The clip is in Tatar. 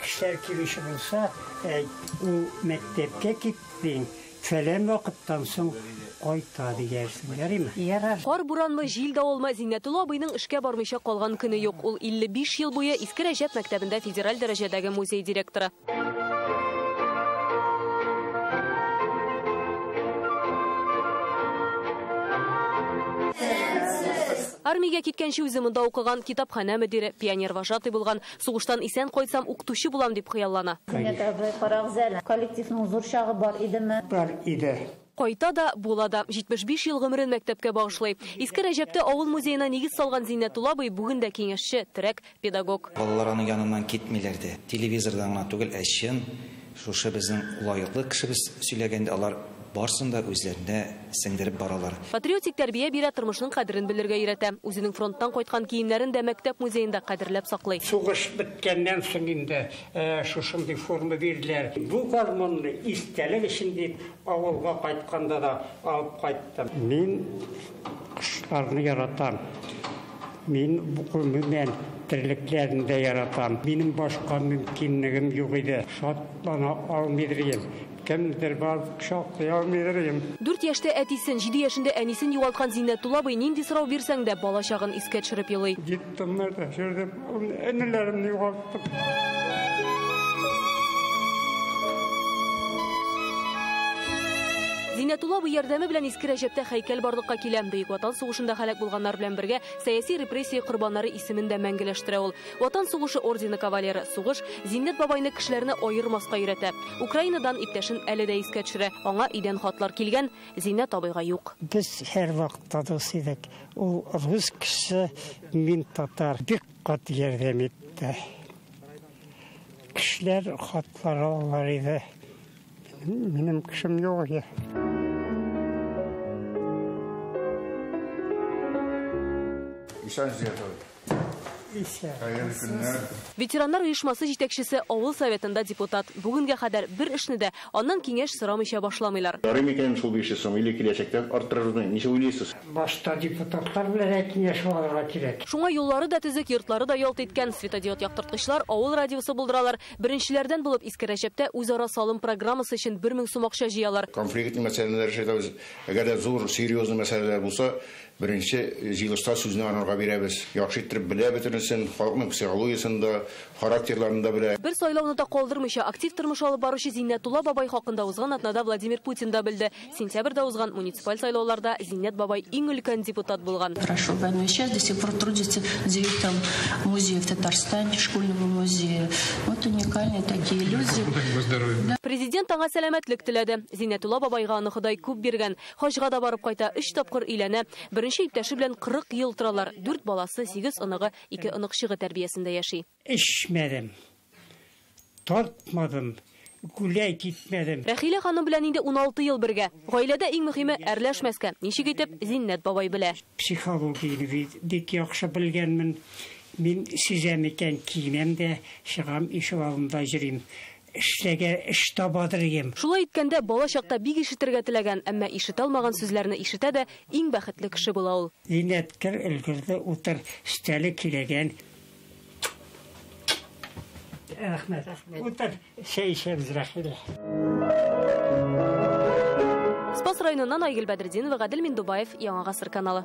Кешеләр килүче булса, ул мәктәпкә китте, фәлән вакыттан соң кайта дигәрсең, ярыймы? Ярар. Кар буранмы, җил давылмы, Зиннәтулла абыйның эшкә бармыйча калган көне юк. Ул 55 ел буе Иске Рәҗәп мәктәбендә федераль дәрәҗәдәге музей директоры. Армиягә киткәнче үзе монда укыган, китапханә мөдире, пионер вожатый булган. Сугыштан исән кайтсам, укытучы булам дип хыяллана. Зиннәт абый, карагыз әле, коллективның зур чагы бар идеме? Бар иде. Кайта да, була да. 75 ел гомерен мәктәпкә багышлый. Иске Рәҗәптә авыл музеена нигез салган Зиннәтулла абый бүген дә киңәшче, терәк, педагог. Балалар аның яныннан китмиләр дә. Телевизордан гына түгел, ә чын шушы безнең лаеклы кешебез сөйләгәндә алар барсын да үзләренә сеңдереп баралар. Патриотик тәрбия бирә, тормышның кадерен белергә өйрәтә. Үзенең фронттан кайткан киемнәрен дә мәктәп музеенда кадерләп саклый. Сугыш беткәннән соң инде шушындый форма бирделәр. Бу гармонны истәлек өчен дип авылга кайтканда да алып кайттым. Мин кошларны яратам. Мин гомумән терлекләрне дә яратам. Минем башка мөмкинлегем юк иде. Шатлана алмыйдыр идем. Кемдер бар, кочаклый алмыйдыр идем. 4 яшьтә әтисен, 7 яшендә әнисен югалткан Зиннәтулла абый нинди сорау бирсәң дә бала чагын искә төшереп елый. Детдомнарда йөрдем, энеләремне югалттым. Зиннәтулла абый ярдәме белән Иске Рәҗәптә һәйкәл барлыкка килә. Бөек Ватан сугышында һәлак булганнар белән бергә сәяси репрессия корбаннары исемен дә мәңгеләштерә ул. Ватан сугышы ордены кавалеры. Сугыш Зиннәт бабайны кешеләрне аермаска өйрәтә. Украинадан иптәшен әле дә искә төшерә. Аңа өйдән хатлар килгән, Зиннәт абыйга юк. Без һәр вакытта дус идек. Ул рус кеше, мин татар. Бик каты ярдәм итте. Кешеләр хатлар алалар иде. Минем кешем юк иде. Исән Зиятович. Исән. Хәерле көннәр. Ветераннар оешмасы җитәкчесе, авыл советында депутат. Бүгенгә кадәр бер эшне дә аннан киңәш сорамыйча башламыйлар. Ярый микән шул 500 сум или киләчәктә арттырырбызмы? Ничек уйлыйсыз? Башта депутатлар белән киңәш алырга кирәк. Шуңа юллары да төзек, йортлары да ялт иткән. Светодиод яктырткычлар, авыл радиосы булдыралар. Беренчеләрдән булып Иске Рәҗәптә үзара салым программасы өчен 1000 сум акча җыялар. Конфликтлы мәсьәләләр эшләтәбез. Әгәр дә зур, серьезный мәсьәләләр булса, беренче җыелышта сүзне анарга бирәбез. Яхшы иттереп белә бөтенесен, халыкның психологиясен дә, характерларын да белә. Бер сайлауны да калдырмыйча актив тормыш алып баручы Зиннәтулла бабай хакында узган атнада Владимир Путин да белде. Сентябрьдә узган муниципаль сайлауларда Зиннәт бабай иң өлкән депутат булган. Прошел войну. Сейчас до сих пор трудится директором музея в Татарстане, школьного музея. Вот уникальные такие люди. Да. Президент аңа сәламәтлек теләде. Зиннәтулла бабайга аны Ходай күп биргән. Хаҗга да барып кайта, 3 тапкыр өйләнә. Беренче иптәше белән 40 ел торалар. 4 баласы, 8 оныгы, 2 оныкчыгы тәрбиясендә яши. Эчмәдем, тартмадым, гүләй китмәдем. Рәхилә ханым белән инде 16 ел бергә. Гаиләдә иң мөһиме әрләшмәскә. Ничек итеп Зиннәт бабай белә. Психологияне бик яхшы белгәнмен. Мин сизәм икән, киенәм дә, чыгам, ишек алдында йөрим. Эшләгә эш табадыр идем. Шулай иткәндә бала чакта бик ишетергә теләгән, әмма ишетә алмаган сүзләрне ишетә дә иң бәхетле кеше була ул. Зиннәт кер өлгерде, утыр, өстәле киләгән. Рәхмәт. Утыр, чәй эчәбез, Рәхилә. Спас районыннан Айгөл Бәдретдинова, Гадел Миндубаев, Яңа Гасыр каналы.